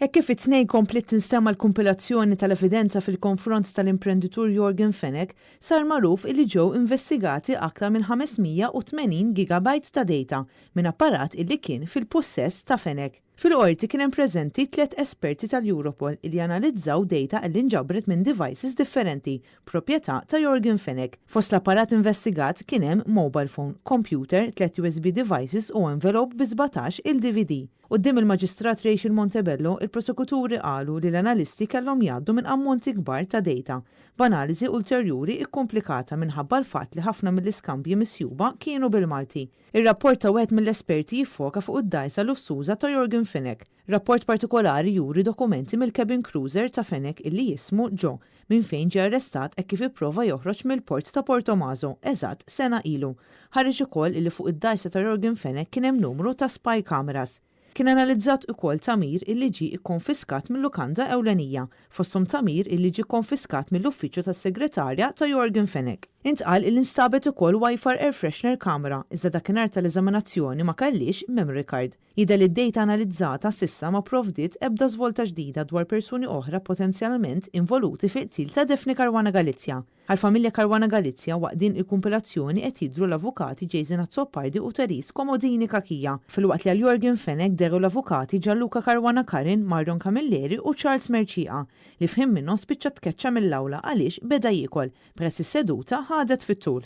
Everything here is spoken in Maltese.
Hekk kif it-Tnejn kompliet tinstema' l-kumpilazzjoni tal-evidenza fil-konfront tal-imprenditur Yorgen Fenech, sar magħruf illi ġew investigati aktar minn 580 gigabyte ta' data minn apparat illi kien fil-pussess ta' Fenech. Fil-Qorti kien hemm preżenti tlett esperti tal-Europol illi analizzaw data illi nġabret minn devices differenti proprjetà ta' Yorgen Fenech. Fost l-apparat investigat kien hemm mobile phone, computer, tlett USB devices u envelope bi 17 il-DVD. Quddiem il-Maġistrat Rachel Montebello, il-prosekuturi qalu li l-analisti kellhom jgħaddu minn ammonti kbar ta' data, b'analiżi ulterjuri kkumplikata minħabba l-fatt li ħafna mill-iskambji misjuba kienu bil-Malti. Ir-rapport ta' wieħed mill-esperti jiffoka fuq id-dgħajsa lussuża ta' Yorgen Fenech. Rapport partikolari juri dokumenti mill-cabin cruiser ta' Fenech illi jismu Joe, minn fejn ġie arrestat hekk kif ipprova joħroġ mill-port ta' Portomaso eżatt sena ilu. Ħareġ ukoll illi fuq id-dgħajsa ta' Yorgen Fenech kien hemm numru ta' spy cameras. Kien analizzat ukoll tagħmir illi ġie kkonfiskat mil-lukanda ewlenija, fosthom tagħmir illi ġie kkonfiskat mill-uffiċċju tas-segretarja ta' Yorgen Fenech. Intqal illi nstabet ukoll Wi-Fi air freshener camera iżda dakinhar tal-eżaminazzjoni ma kellhiex memory card. Jidher li d-data analizzata s'issa ma pprovdiet ebda żvolta ġdida dwar persuni oħra potenzjalment involuti fil-qtil ta' Daphne Caruana Galizia. Għall-familja Caruana Galizia waqt din il-kumpilazzjoni qed jidhru l-avukati Jason Azzopardi u Therese Comodini Cachia, filwaqt li għal Yorgen Fenech dehru l-avukati Gianluca Caruana Curran, Marion Camilleri u Charles Mercieca, li f'ħin minnhom spiċċa tkeċċa mill-awla għaliex beda jiekol, peress is-seduta ħadet fit-tul.